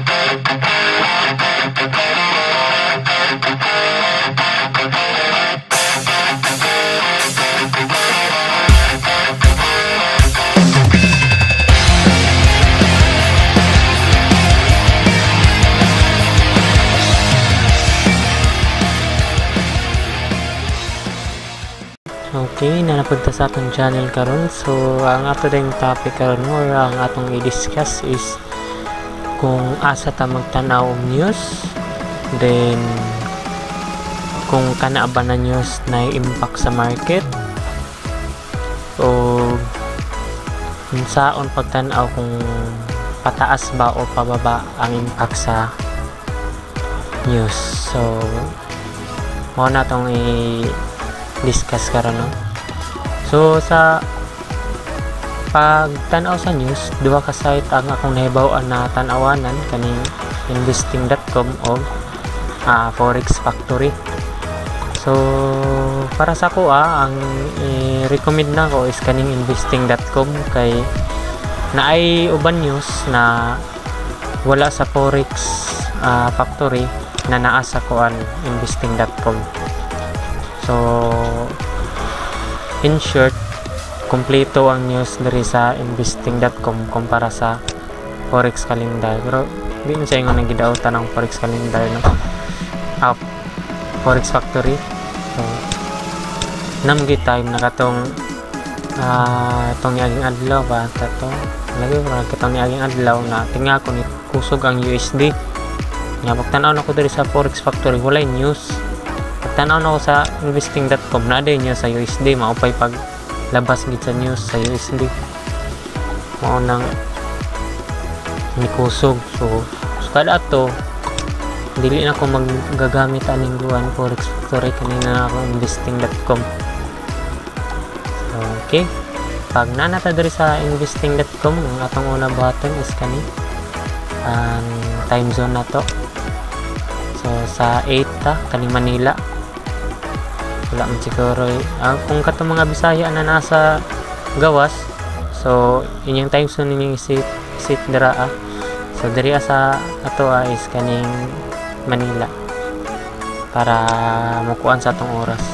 Okay, na napunta sa atong channel karon. So, ang ato ding topic karon or ang atong i-discuss is kung asa ta magtan-aw og news, then kung kana ba na news na impact sa market o unsaon pagtan-aw kung pataas ba o pababa ang impact sa news. So, mao na atong i-discuss karon, no? So sa pagtan-aw sa news, duha ka site ang akong nahibaw-an na tan-awanan, kaning investing.com o Forex Factory. So para sa ako, ang i-recommend nako is kaning investing.com kay naay uban news na wala sa Forex Factory na naa sa kuan, investing.com. So in short, kumpleto ang news diri sa investing.com kumpara sa Forex Calendar. Pero di man siya ingon ang gidautan ang Forex Calendar, no? Forex Factory. So namgi time na katong itong niaging adlaw ba kato lagi ba katong niaging adlaw na tinga ko ni kusog ang USD nga pagtan-aw nako diri sa Forex Factory, walay news. Pagtan-aw nako sa investing.com, naa day news sa USD, maupay pag labas gid sa news sa USD, mao nang mikusog. So kada ato dili na ko maggagamit aning guan Forex Factory, kanina na ako investing.com. So, okay, pag nanata diri sa investing.com, ang atong una buhaton is kani ang time zone nato. So sa 8 ta kaning Manila, wala man siguro kung katong mga Bisaya na nasa gawas, so inyong time zone ninyong isit dira. So diri sa ato is kaning Manila para mukuan sa atong oras.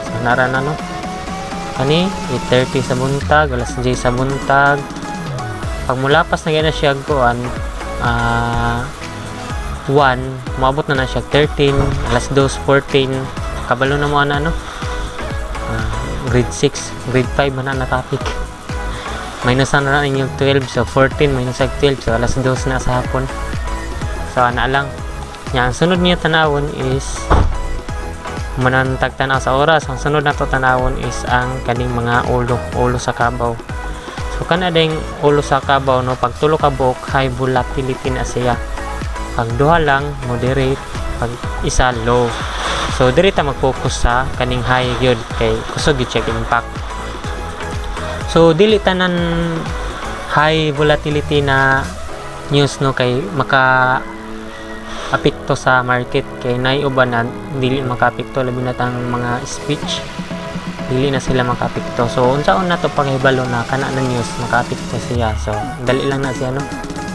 So nara na, no, kani 8:30 sa buntag, alas 10 sa buntag. Pag mulapas na gyud na siya kuan 1, moabot na na siya 13, alas 2, 14. Kabalo na mo ana, no? Grade 6, grade 5 man na topic. Minus na na inyong 12, so 14 minus 12, so alas 2 na sa hapon. So ana lang. Nya, ang sunod niya tanawon is manantag tanaw sa oras. Ang sunod na to tanawon is ang kaning mga ulo, ulo sa kabaw. So kana ding ulo sa kabaw, no, pag tulo ka buok, high volatility na siya. Pag duha lang, moderate. Pag isa, low. So diri ta mag-focus sa kaning high gyud kay kusog gyud siya impact. So dili tanan high volatility na news, no, kay maka apekto sa market, kay naay uban na dili makaapekto, labi na tang mga speech, dili na sila makaapekto. So unsaon na to paghibalo na kana na news makaapekto siya? So dali lang na siya, no,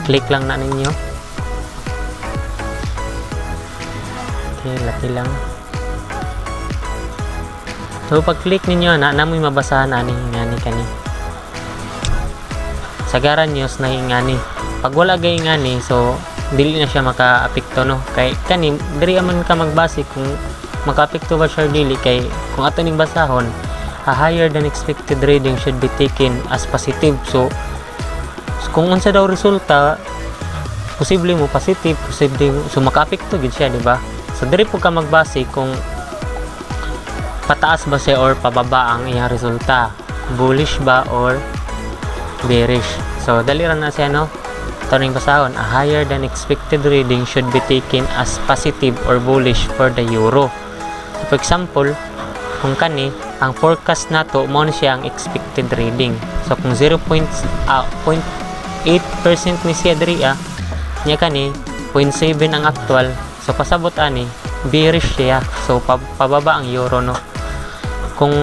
click lang na ninyo. Okay, laki lang. So pag click ninyo na namoy mabasahan ani ngani kani sagaran news na ingani. Pag wala gay ngani, so dili na siya makaapekto, no, kay kani diri man ka magbase kung makaapekto ba siya or dili, kay kung ato ning basahon, a higher than expected reading should be taken as positive. So kung unsa daw resulta, posible mo positive, posible mo, so makaapekto gid siya, di ba? So diri po ka magbase kung pataas ba siya or pababa ang iyang resulta, bullish ba or bearish. So dali ra na siya, no. Ito ring basahon, a higher than expected reading should be taken as positive or bullish for the euro. So for example, kung kani ang forecast nato, mao ni siya ang expected reading. So kung 0.8% ni siya diri, nya kani 0.7 ang actual, so pasabot ani bearish siya, so pababa ang euro, no. Kung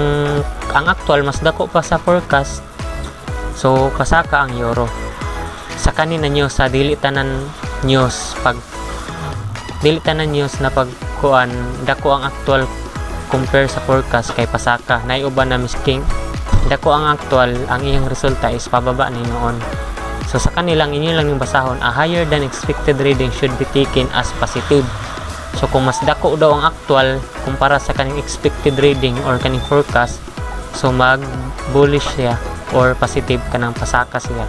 ang actual mas dako pa sa forecast, so pasaka ang euro. Sa kanina news sa dili tanan news, pag dili tanan news na pag kuan dako ang actual compare sa forecast kay pasaka. Nay uban na misking dako ang actual, ang iyang resulta is pababa ni noon. So sa kanilang inyo lang yung basahon, a higher than expected reading should be taken as positive. So kung mas dako daw ang actual kumpara sa kaning expected reading or kaning forecast, so mag bullish siya or positive, kanang pasaka siya.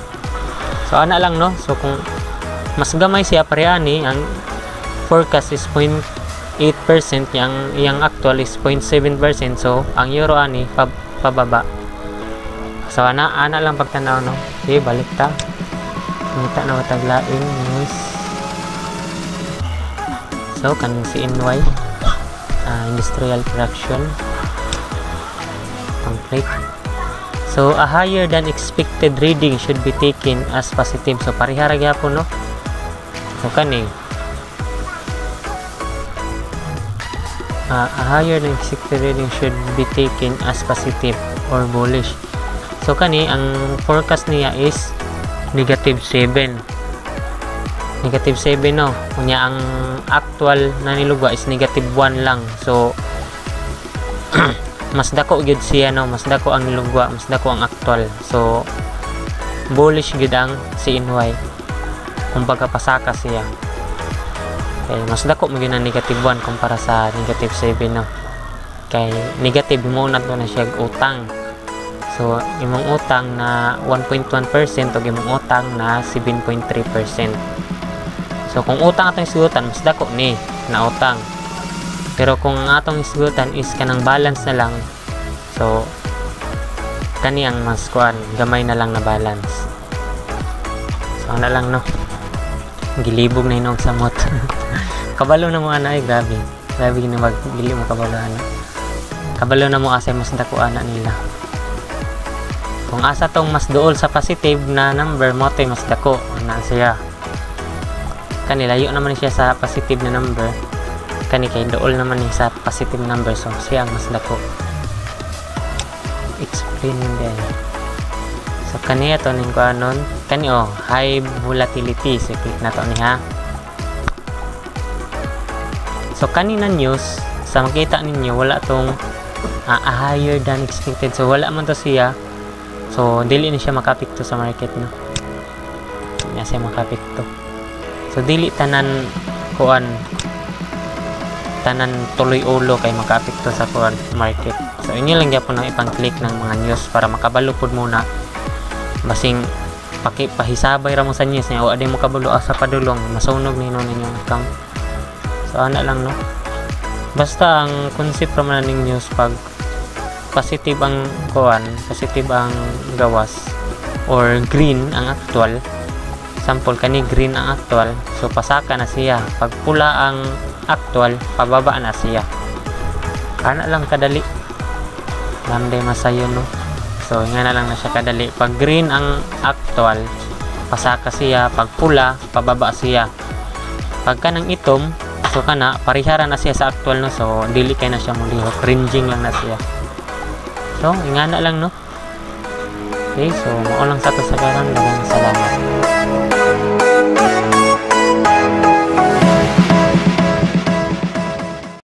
So ana lang, no. So kung mas gamay siya, pareha ni ang forecast is 0.8% yang iyang actual is 0.7%, so ang euro ani pababa. So ana ana lang pagtanaw, no. Okay, balik ta. Ngita na watag laing news. So kaning CNY, industrial production complete. So a higher than expected reading should be taken as positive. So pareha ra gyapon, no. So kani a higher than expected reading should be taken as positive or bullish. So kani ang forecast niya is negative 7, negative 7, no. Unya ang actual na nilugwa is negative 1 lang. So mas dako gyud siya, no, mas dako ang nilugwa, mas dako ang actual. So bullish gyud ang CNY, kumbaga pasaka siya kay mas dako mo gyud ang negative 1 kumpara sa negative 7, no, kay negative mo na to na siya utang. So imong utang na 1.1% ug imong utang na 7.3%. So kung utang atong isgutan, mas dako ni na utang. Pero kung ang atong isgutan is kanang balance na lang, so kani ang mas kuan, gamay na lang na balance. So ana lang, no. Gilibog na hinog samot. Kabalo na mo ana ay, grabe. Grabe gini mag dili mo kabalo ana. Kabalo na mo asa mas dako ana nila. Kung asa tong mas duol sa positive na number, mo to'y mas dako ana siya. Kani layo naman siya sa positive na number. Kani kay duol naman ni sa positive number, so siya ang mas dako. Explain man din. So kani ato ning kuanon, kani oh, high volatility, so click na to ni ha. So kani na news sa makita ninyo wala tong a higher than expected, so wala man to siya. So dili ni siya makapikto sa market, no. Dili na siya makapikto. So dili tanan kuan, tanan tuloy ulo kay makaapekto sa kuan market. So inyo lang gyapon ang ipang-click ng mga news para makabalo pud muna. Basing pahisabay ra mo sa news niya, wa di mo kabalo asa padulong, masunog ni hinuon inyong account. So ana lang, no. Basta ang concept ra man ning news, pag positive ang kuan, positive ang gawas or green ang actual. Sample kani green ang actual, so pasaka na siya. Pag pula ang actual, pababa na siya. Ana lang kadali. Lamday masayo, no. So nga na lang na siya kadali. Pag green ang actual, pasaka siya. Pag pula, pababa siya. Pag kanang itom, so kana parihara na siya sa actual, no. So dili kay na siya mulihok, ranging lang na siya. So ingana lang, no. Okay, so mao lang sa to sa karon. Daghang salamat.